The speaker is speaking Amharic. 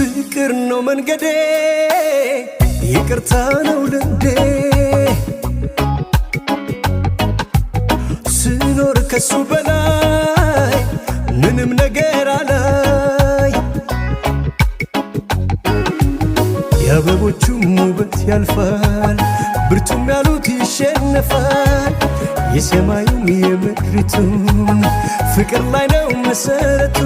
ፍቅር ነው መንገዴ፣ ይቅርታ ነው ልምዴ፣ ስኖር ከሱ በላይ ምንም ነገር አላይ። የአበቦቹም ውበት ያልፋል፣ ብርቱም ያሉት ይሸነፋል። የሰማዩም የምድሪቱም ፍቅር ላይ ነው መሰረቱ።